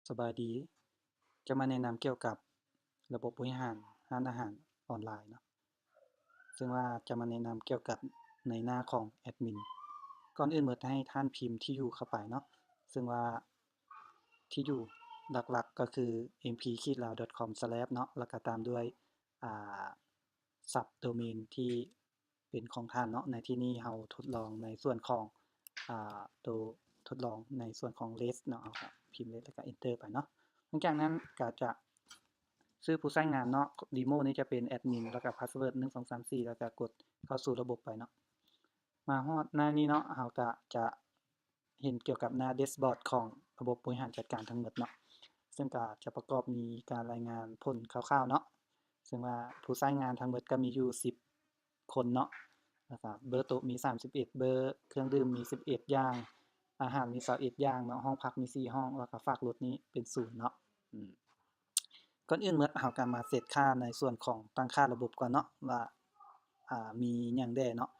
ສະບາຍດີ ຈະມາແນະນຳກ່ຽວກັບລະບົບບໍລິຫານຮ້ານອາຫານອອນລາຍເນາະ ເຊິ່ງວ່າຈະມາແນະນຳກ່ຽວກັບໃນໜ້າຂອງແອັດມິນ. ກ່ອນອື່ນໝົດໃຫ້ທ່ານພິມທີ່ຢູ່ເຂົ້າໄປເນາະ ເຊິ່ງວ່າທີ່ຢູ່ຫຼັກໆກໍຄື ເອັມພີ ຂິດລາວ ດອດຄອມ ສະແລັດ ເນາະ ແລ້ວກໍຕາມດ້ວຍ ອ່າ ຊັບໂດເມນທີ່ ເປັນຂອງທ່ານເນາະ. ໃນທີ່ນີ້ເຮົາທົດລອງໃນສ່ວນຂອງ ອ່າ ໂຕທົດລອງໃນສ່ວນຂອງເລດເນາະ ເຮົາກໍພິມເລດແລ້ວກໍເອັນເຕີໄປເນາະ. ຫຼັງຈາກນັ້ນກໍຈະຊື່ຜູ້ໃຊ້ງານເນາະ ຣີໂມດນີ້ຈະເປັນແອັດມິນ ແລ້ວກໍພາສເວີດ ໜຶ່ງ ສອງ ສາມ ສີ່ ແລ້ວກໍກົດເຂົ້າສູ່ລະບົບໄປເນາະ. ມາຮອດໜ້ານີ້ເນາະ ເຮົາກໍຈະ ເຫັນກ່ຽວກັບໜ້າແດັຊບອດຂອງລະບົບບໍລິຫານຈັດການທັງໝົດເນາະ ເຊິ່ງກໍຈະປະກອບມີການລາຍງານຜົນຄ່າວໆເນາະ ເຊິ່ງວ່າຜູ້ໃຊ້ງານທັງໝົດກໍມີຢູ່ສິບຄົນເນາະ ແລ້ວກໍເບີໂຕະມີສາມສິບເອັດເບີ ເຄື່ອງດື່ມມີສິບເອັດຢ່າງ ອາຫານມີຊາວເອັດຢ່າງເນາະ ຫ້ອງພັກມີສີ່ຫ້ອງ ແລ້ວກໍຝາກລົດນີ້ເປັນສູນເນາະ. ອືມ ກ່ອນອື່ນໝົດເຮົາກໍມາເຊັດຄ່າໃນສ່ວນຂອງຕັ້ງຄ່າລະບົບກ່ອນເນາະ ວ່າ ອ່າ ມີຫຍັງແດ່ເນາະ.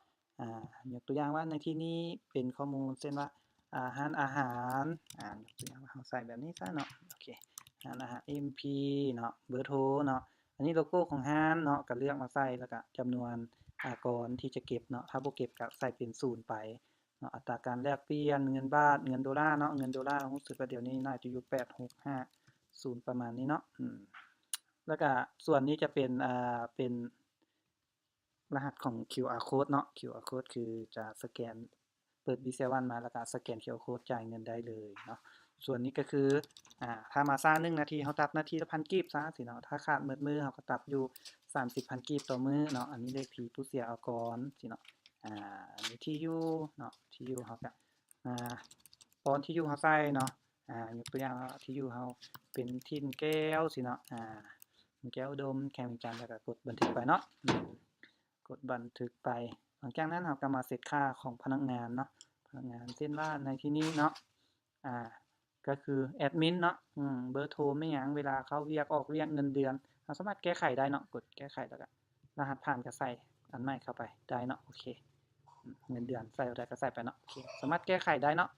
ອ່າ ຍົກຕົວຢ່າງວ່າໃນທີ່ນີ້ເປັນຂໍ້ມູນ ເຊັ່ນວ່າ ອ່າ ຮ້ານອາຫານ ອ່າ ຍົກຕົວຢ່າງວ່າເຮົາໃສ່ແບບນີ້ຊະເນາະ ໂອເຄ ຮ້ານອາຫານ ເອັມພີ ເນາະ ເບີໂທເນາະ ອັນນີ້ໂລໂກ້ຂອງຮ້ານເນາະ ກໍເລືອກມາໃສ່ ແລ້ວກໍຈຳນວນ ອາ ກ້ອນທີ່ຈະເກັບເນາະ ຖ້າບໍ່ເກັບກໍໃສ່ເປັນສູນໄປເນາະ. ອັດຕາການແລກປ່ຽນເງິນບາດ ເງິນໂດລາເນາະ ເງິນໂດລາຮູ້ສຶກວ່າດຽວນີ້ໜ້າຈະຢູ່ແປດຫົກຫ້າສູນປະມານນີ້ເນາະ ອືມ ແລ້ວກໍສ່ວນນີ້ຈະເປັນ ອ່າ ເປັນ ລະຫັດຂອງຄິວອາໂຄດເນາະ ຄິວອາໂຄດຄືຈະສະແກນ ເປີດ BCI One ມາ ແລ້ວກໍສະແກນຄິວອາໂຄດຈ່າຍເງິນໄດ້ເລີຍເນາະ. ສ່ວນນີ້ກໍຄື ອາ ຖ້າມາຊ້າໜຶ່ງນາທີ ເຮົາຕັດນາທີລະພັນກີບຊະຊີ້ເນາະ ຖ້າຂາດໝົດມື້ເຮົາກໍຕັດຢູ່ສາມສິບພັນກີບຕໍ່ມື້ເນາະ. ອັນນີ້ເລກທີ່ຜູ້ເສຍເອົາກ່ອນຊີ້ເນາະ ອາ ອັນນີ້ທີ່ຢູ່ເນາະ ທີ່ຢູ່ເຮົາກໍ ອາ ປ້ອນທີ່ຢູ່ເຮົາໃສ່ເນາະ ອາ ຍົກຕົວຢ່າງວ່າທີ່ຢູ່ເຮົາເປັນຖິ່ນແກ້ວຊີ້ເນາະ ອາ ແກ້ວອຸດົມ ແຂວງວຽງຈັນ ແລ້ວກໍກົດບັນທຶກໄປເນາະ ອືມ ກົດບັນທຶກໄປ. ຫຼັງຈາກນັ້ນເຮົາກໍມາເຊັດຄ່າຂອງພະນັກງານເນາະ ພະນັກງານ ເຊັ່ນວ່າໃນທີ່ນີ້ເນາະ ອາ ກໍຄືແອັດມິນເນາະ ອືມ ເບີໂທແມ່ນຫຍັງ ເວລາເຂົ້າວຽກອອກວຽກ ເງິນເດືອນ ເຮົາສາມາດແກ້ໄຂໄດ້ເນາະ ກົດແກ້ໄຂ ແລ້ວກໍລະຫັດຜ່ານກໍໃສ່ອັນໃໝ່ເຂົ້າໄປໄດ້ເນາະ ໂອເຄ ເງິນເດືອນໃສ່ເທົ່າໃດກໍໃສ່ໄປເນາະ ໂອເຄ ສາມາດແກ້ໄຂໄດ້ເນາະ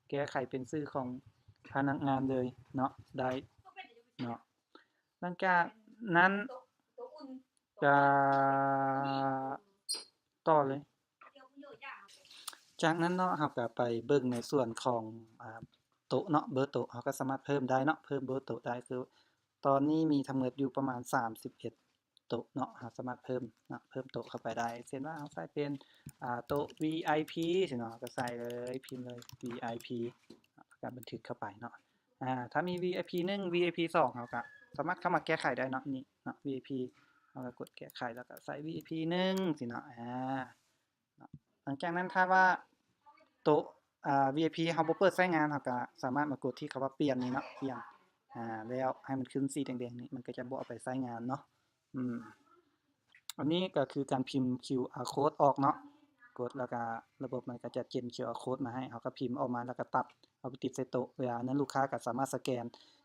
ແກ້ໄຂເປັນຊື່ຂອງພະນັກງານເລີຍເນາະ ໄດ້ເນາະ. ຫຼັງຈາກນັ້ນ ຈະຕໍ່ເລີຍ ຈາກນັ້ນເນາະ ເຮົາກໍໄປເບິ່ງໃນສ່ວນຂອງ ອາ ໂຕະເນາະ ເບີໂຕະ ເຮົາກໍສາມາດເພີ່ມໄດ້ເນາະ ເພີ່ມເບີໂຕະໄດ້ ຄືຕອນນີ້ມີທັງໝົດຢູ່ປະມານສາມສິບເອັດໂຕະເນາະ ເຮົາສາມາດເພີ່ມເນາະ ເພີ່ມໂຕະເຂົ້າໄປໄດ້ ເຊັ່ນວ່າເຮົາໃສ່ເປັນ ອາ ໂຕະ ວີໄອພີ ຊີ້ເນາະ ເຮົາກໍໃສ່ເລີຍ ພິມເລີຍ ວີໄອພີ ເນາະ ແລ້ວກໍບັນທຶກເຂົ້າໄປເນາະ. ອາ ຖ້າມີ ວີໄອພີ ໜຶ່ງ ວີໄອພີ ສອງ ເຮົາກໍສາມາດເຂົ້າມາແກ້ໄຂໄດ້ເນາະ ນີ້ເນາະ ວີໄອພີ ເຮົາກໍກົດແກ້ໄຂ ແລ້ວກໍໃສ່ ວີໄອພີ ໜຶ່ງ ຊີ້ເນາະ ອາ ເນາະ. ຫຼັງຈາກນັ້ນຖ້າວ່າໂຕະ ອາ ວີໄອພີ ເຮົາບໍ່ເປີດໃຊ້ງານ ເຮົາກໍສາມາດມາກົດທີ່ຄຳວ່າປ່ຽນນີ້ເນາະ ປ່ຽນ ອາ ແລ້ວໃຫ້ມັນຂຶ້ນສີແດງໆນີ້ ມັນກໍຈະບໍ່ເອົາໄປໃຊ້ງານເນາະ ອືມ ອັນນີ້ກໍຄືການພິມຄິວອາໂຄດອອກເນາະ ກົດແລ້ວກໍລະບົບມັນກໍຈະເຈນຄິວອາໂຄດມາໃຫ້ ເຮົາກໍພິມອອກມາແລ້ວກໍຕັດເອົາໄປຕິດໃສ່ໂຕະ ເວລານັ້ນລູກຄ້າກໍສາມາດສະແກນ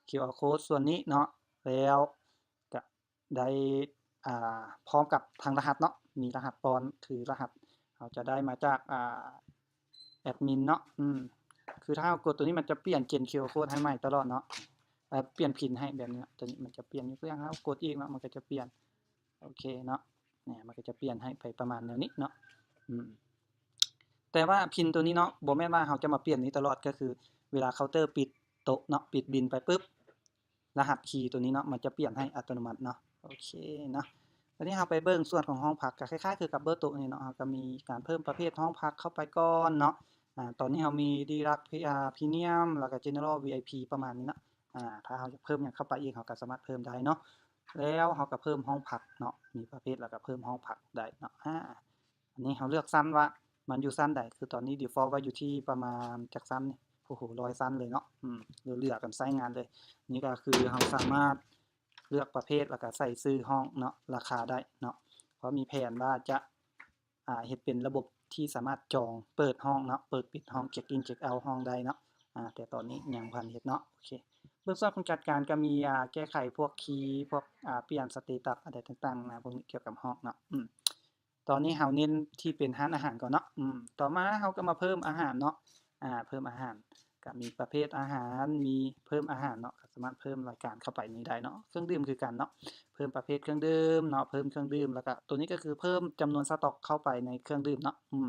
ຄິວອາໂຄດສ່ວນນີ້ເນາະ ແລ້ວກໍໄດ້ ອ່າ ພ້ອມກັບທັງລະຫັດເນາະ ມີລະຫັດປ້ອນ ຄືລະຫັດເຮົາຈະໄດ້ມາຈາກ ອ່າ ແອັດມິນເນາະ ອືມ ຄືຖ້າເຮົາກົດຕົວນີ້ມັນຈະປ່ຽນເຈນຄິວອາໂຄດໃຫ້ໃໝ່ຕະຫຼອດເນາະ ເອີ ປ່ຽນພິນໃຫ້ແບບນີ້ເນາະ ຕົວນີ້ມັນຈະປ່ຽນ ຍົກຕົວຢ່າງເຮົາກົດອີກເນາະ ມັນກໍຈະປ່ຽນ ໂອເຄເນາະ ນີ້ມັນກໍຈະປ່ຽນໃຫ້ໄປປະມານແນວນີ້ເນາະ ອືມ ແຕ່ວ່າພິນຕົວນີ້ເນາະ ບໍ່ແມ່ນວ່າເຮົາຈະມາປ່ຽນນີ້ຕະຫຼອດ ກໍຄືເວລາເຄົາເຕີປິດໂຕະເນາະ ປິດບິນໄປປຶບ ລະຫັດຄີຕົວນີ້ເນາະ ມັນຈະປ່ຽນໃຫ້ອັດຕະໂນມັດເນາະ ໂອເຄເນາະ. ຕອນນີ້ເຮົາໄປເບິ່ງສ່ວນຂອງຫ້ອງພັກ ກໍຄ້າຍໆຄືກັບເບີໂຕະນີ້ເນາະ ເຮົາກໍມີການເພີ່ມປະເພດຫ້ອງພັກເຂົ້າໄປກ່ອນເນາະ ອາ ຕອນນີ້ເຮົາມີດີລັກ ອາ ພຣີມຽມ ແລ້ວກໍເຈເນີຣອລ ວີໄອພີ ປະມານນີ້ເນາະ ອາ ຖ້າເຮົາຢາກເພີ່ມຫຍັງເຂົ້າໄປອີກ ເຮົາກໍສາມາດເພີ່ມໄດ້ເນາະ ແລ້ວເຮົາກໍເພີ່ມຫ້ອງພັກເນາະ ມີປະເພດ ແລ້ວກໍເພີ່ມຫ້ອງພັກໄດ້ເນາະ ອາ ອັນນີ້ເຮົາເລືອກຊັ້ນວ່າມັນຢູ່ຊັ້ນໃດ ຄືຕອນນີ້ດີຟອລໄວ້ຢູ່ທີ່ປະມານຈັກຊັ້ນນີ້ ໂອ້ໂຫ ຮ້ອຍຊັ້ນເລີຍເນາະ ອືມ ເຫຼືອໆກັນໃຊ້ງານເລີຍ ນີ້ກໍຄືເຮົາສາມາດເລືອກປະເພດ ແລ້ວກໍໃສ່ຊື່ຫ້ອງເນາະ ລາຄາໄດ້ເນາະ ເພາະມີແຜນວ່າຈະ ອ່າ ເຮັດເປັນລະບົບທີ່ສາມາດຈອງເປີດຫ້ອງເນາະ ເປີດປິດຫ້ອງ ເຊັກອິນ ເຊັກເອົາຫ້ອງໄດ້ເນາະ ອາ ແຕ່ຕອນນີ້ຍັງບໍ່ທັນເຮັດເນາະ ໂອເຄ ເບື້ອງຕົ້ນຂອງຈັດການກໍມີ ອາ ແກ້ໄຂພວກຄີ ພວກ ອາ ປ່ຽນສະເຕຕັສ ອະໄລຕ່າງໆນະ ພວກນີ້ກ່ຽວກັບຫ້ອງເນາະ ອືມ ຕອນນີ້ເຮົາເນັ້ນທີ່ເປັນຮ້ານອາຫານກ່ອນເນາະ ອືມ ຕໍ່ມາເຮົາກໍມາເພີ່ມອາຫານເນາະ ອາ ເພີ່ມອາຫານ ກໍມີປະເພດອາຫານ ມີເພີ່ມອາຫານເນາະ ກໍ ສາມາດເພີ່ມລາຍການເຂົ້າໄປນີ້ໄດ້ເນາະ. ເຄື່ອງດື່ມຄືກັນເນາະ ເພີ່ມປະເພດເຄື່ອງດື່ມເນາະ ເພີ່ມເຄື່ອງດື່ມ ແລ້ວກະໂຕນີ້ກໍຄືເພີ່ມຈຳນວນສະຕັອກເຂົ້າໄປໃນເຄື່ອງດື່ມເນາະ. ອືມ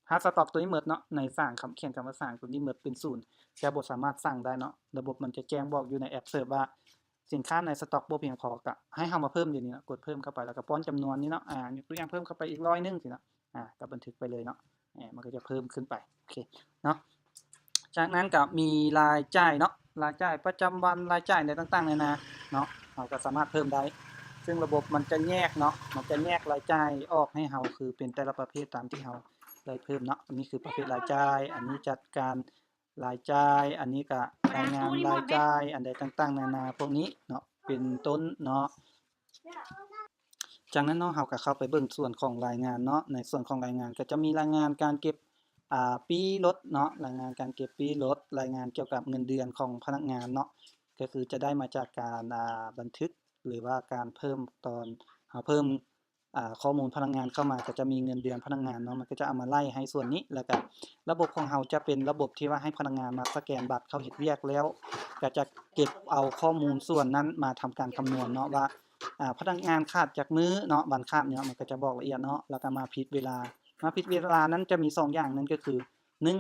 ຖ້າສະຕັອກໂຕນີ້ໝົດເນາະ ໃນສ້າງຄຳ ຂຽນຄຳວ່າສ້າງໂຕນີ້ໝົດເປັນສູນ ຈະບໍ່ສາມາດສັ່ງໄດ້ເນາະ. ລະບົບມັນຈະແຈ້ງບອກຢູ່ໃນແອັບເສີບວ່າ ສິນຄ້າໃນສະຕັອກບໍ່ພຽງພໍ ກະໃຫ້ເຮົາມາເພີ່ມຢູ່ນີ້ເນາະ. ກົດເພີ່ມເຂົ້າໄປ ແລ້ວກໍປ້ອນຈຳນວນນີ້ເນາະ ອາ ຍົກຕົວຢ່າງເພີ່ມເຂົ້າໄປອີກຮ້ອຍໜຶ່ງຊີ້ເນາະ ອາ ກໍບັນທຶກໄປເລີຍເນາະ. ອາ ມັນກໍຈະເພີ່ມຂຶ້ນໄປ ໂອເຄເນາະ. ຈາກນັ້ນກໍມີລາຍຈ່າຍເນາະ ລາຍຈ່າຍປະຈຳວັນ ລາຍຈ່າຍໃນຕ່າງໆນານາເນາະ ເຮົາກໍສາມາດເພີ່ມໄດ້ ຊຶ່ງລະບົບມັນຈະແຍກເນາະ ມັນຈະແຍກລາຍຈ່າຍອອກໃຫ້ເຮົາ ຄືເປັນແຕ່ລະປະເພດຕາມທີ່ເຮົາໄດ້ເພີ່ມເນາະ. ອັນນີ້ຄືປະເພດລາຍຈ່າຍ ອັນນີ້ຈັດການລາຍຈ່າຍ ອັນນີ້ກໍລາຍງານລາຍຈ່າຍ ອັນໃດຕ່າງໆນານາພວກນີ້ເນາະ ເປັນຕົ້ນເນາະ. ຈາກນັ້ນເນາະ ເຮົາກໍເຂົ້າໄປເບິ່ງສ່ວນຂອງລາຍງານເນາະ. ໃນສ່ວນຂອງລາຍງານກໍຈະມີລາຍງານການເກັບ ອາ ປີ້ລົດເນາະ ລາຍງານການເກັບປີ້ລົດ ລາຍງານກ່ຽວກັບເງິນເດືອນຂອງພະນັກງານເນາະ ກໍຄືຈະໄດ້ມາຈາກການ ອາ ບັນທຶກ ຫຼືວ່າການເພີ່ມຕອນ ເຮົາເພີ່ມ ອາ ຂໍ້ມູນພະນັກງານເຂົ້າມາ ກໍຈະມີເງິນເດືອນພະນັກງານເນາະ ມັນກໍຈະເອົາມາໄລ່ໃຫ້ສ່ວນນີ້. ແລ້ວກໍລະບົບຂອງເຮົາຈະເປັນລະບົບທີ່ວ່າໃຫ້ພະນັກງານມາສະແກນບັດເຂົ້າເຮັດວຽກ ແລ້ວກໍຈະເກັບເອົາຂໍ້ມູນສ່ວນນັ້ນມາທຳການຄຳນວນເນາະ ວ່າ ອາ ພະນັກງານຂາດຈັກມື້ເນາະ ວັນຂາດເນາະ ມັນກໍຈະບອກລະອຽດເນາະ. ແລ້ວກໍມາຜິດເວລາ ມາຜິດເວລານັ້ນຈະມີສອງຢ່າງ ນັ້ນກໍຄື ໜຶ່ງ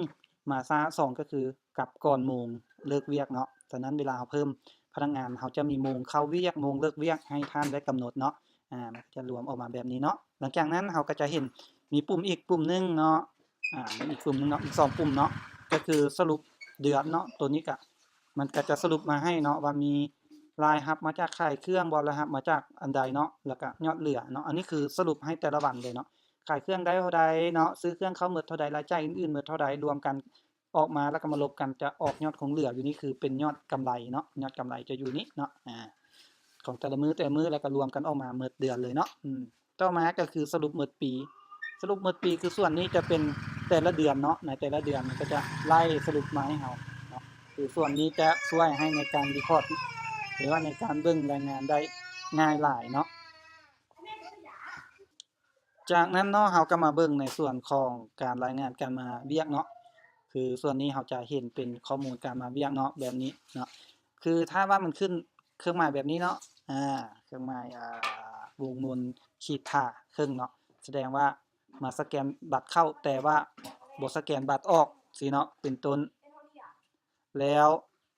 ມາຊ້າ ສອງ ກໍຄືກັບກ່ອນໂມງເລີກວຽກເນາະ. ສະນັ້ນເວລາເຮົາເພີ່ມພະນັກງານ ເຮົາຈະມີໂມງເຂົ້າວຽກ ໂມງເລີກວຽກໃຫ້ທ່ານໄດ້ກຳນົດເນາະ ອາ ມັນຈະລວມອອກມາແບບນີ້ເນາະ. ຫຼັງຈາກນັ້ນເຮົາກໍຈະເຫັນມີປຸ່ມອີກປຸ່ມໜຶ່ງເນາະ ອາ ມີອີກປຸ່ມໜຶ່ງເນາະ ມີສອງປຸ່ມເນາະ ກໍຄືສະຫຼຸບເດືອນເນາະ. ໂຕນີ້ກໍ ມັນກໍຈະສະຫຼຸບມາໃຫ້ເນາະ ວ່າມີລາຍຮັບມາຈາກຂາຍເຄື່ອງບໍ່ ລາຍຮັບມາຈາກອັນໃດເນາະ ແລ້ວກໍຍອດເຫຼືອເນາະ. ອັນນີ້ຄືສະຫຼຸບໃຫ້ແຕ່ລະວັນເລີຍເນາະ ຂາຍເຄື່ອງໄດ້ເທົ່າໃດເນາະ ຊື້ເຄື່ອງເຂົ້າໝົດເທົ່າໃດ ລາຍຈ່າຍອື່ນໆໝົດເທົ່າໃດ ລວມກັນອອກມາ ແລ້ວກໍມາລົບກັນ ຈະອອກຍອດຄົງເຫຼືອຢູ່ນີ້ ຄືເປັນຍອດກຳໄລເນາະ ຍອດກຳໄລຈະຢູ່ນີ້ເນາະ ອາ ຂອງແຕ່ລະມື້ ແຕ່ລະມື້ ແລ້ວກໍລວມກັນອອກມາໝົດເດືອນເລີຍເນາະ. ອືມ ຕໍ່ມາກໍຄືສະຫຼຸບໝົດປີ ສະຫຼຸບໝົດປີ ຄືສ່ວນນີ້ຈະເປັນແຕ່ລະເດືອນເນາະ ໃນແຕ່ລະເດືອນມັນກໍຈະໄລ່ສະຫຼຸບມາໃຫ້ເຮົາເນາະ ຄືສ່ວນນີ້ຈະຊ່ວຍໃຫ້ໃນການຣີຄອດ ຫຼືວ່າໃນການເບິ່ງລາຍງານໄດ້ງ່າຍຫຼາຍເນາະ. ຈາກນັ້ນເນາະ ເຮົາກໍມາເບິ່ງໃນສ່ວນຂອງການລາຍງານການມາວຽກເນາະ ຄືສ່ວນນີ້ເຮົາຈະເຫັນເປັນຂໍ້ມູນການມາວຽກເນາະ ແບບນີ້ເນາະ ຄືຖ້າວ່າມັນຂຶ້ນເຄື່ອງໝາຍແບບນີ້ເນາະ ອາ ເຄື່ອງໝາຍ ອາ ວົງມົນຂີດຜ່າເຄິ່ງເນາະ ສະແດງວ່າມາສະແກນບັດເຂົ້າ ແຕ່ວ່າບໍ່ສະແກນບັດອອກຊີ້ເນາະ ເປັນຕົ້ນ. ແລ້ວ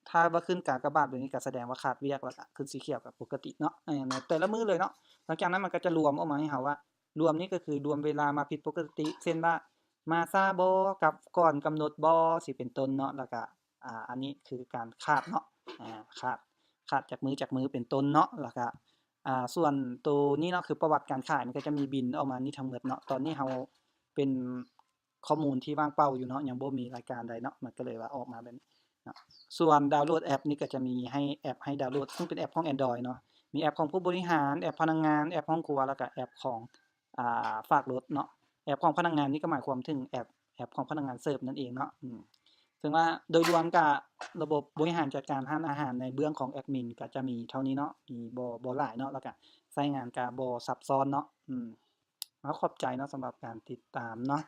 ຖ້າວ່າຂຶ້ນກາກະບາດແບບນີ້ ກໍສະແດງວ່າຂາດວຽກ ແລ້ວກໍຂຶ້ນສີຂຽວກໍປົກກະຕິເນາະ ໃນແຕ່ລະມື້ເລີຍເນາະ. ຫຼັງຈາກນັ້ນມັນກໍຈະລວມອອກມາໃຫ້ເຮົາວ່າ ລວມນີ້ກໍຄືລວມເວລາມາຜິດປົກກະຕິ ເຊັ່ນວ່າມາຊ້າບໍ່ ກັບກ່ອນກຳນົດບໍ່ ຊີ້ເປັນຕົ້ນເນາະ. ແລ້ວກໍ ອາ ອັນນີ້ຄືການຂາດເນາະ ອາ ຂາດ ຂາດຈັກມື້ຈັກມື້ເປັນຕົ້ນເນາະ. ແລ້ວກໍ ອາ ສ່ວນໂຕນີ້ເນາະ ຄືປະຫວັດການຂາຍ ມັນກໍຈະມີບິນອອກມານີ້ທັງໝົດເນາະ. ຕອນນີ້ເຮົາເປັນ ຂໍ້ມູນທີ່ວ່າງເປົ່າຢູ່ເນາະ ຍັງບໍ່ມີລາຍການໃດເນາະ ມັນກໍເລີຍວ່າອອກມາແບບນີ້ເນາະ. ສ່ວນດາວໂຫຼດແອັບນີ້ກໍຈະມີໃຫ້ແອັບໃຫ້ດາວໂຫຼດ ຊຶ່ງເປັນແອັບຂອງ Android ເນາະ ມີແອັບຂອງຜູ້ບໍລິຫານ ແອັບພະນັກງານ ແອັບຫ້ອງຄົວ ແລ້ວກໍແອັບຂອງ ອາ ຝາກລົດເນາະ. ແອັບຂອງພະນັກງານນີ້ກໍໝາຍຄວາມເຖິງແອັບ ແອັບຂອງພະນັກງານເສີບນັ້ນເອງເນາະ. ອືມ ເຊິ່ງວ່າໂດຍລວມກະລະບົບບໍລິຫານຈັດການຮ້ານອາຫານໃນເບື້ອງຂອງແອັດມິນກະຈະມີເທົ່ານີ້ເນາະ ມີບໍ່ ບໍ່ຫຼາຍເນາະ ແລ້ວກະໃຊ້ງານກະບໍ່ຊັບຊ້ອນເນາະ. ອືມ ເອົາ ຂອບໃຈເນາະ ສຳລັບການຕິດຕາມເນາະ.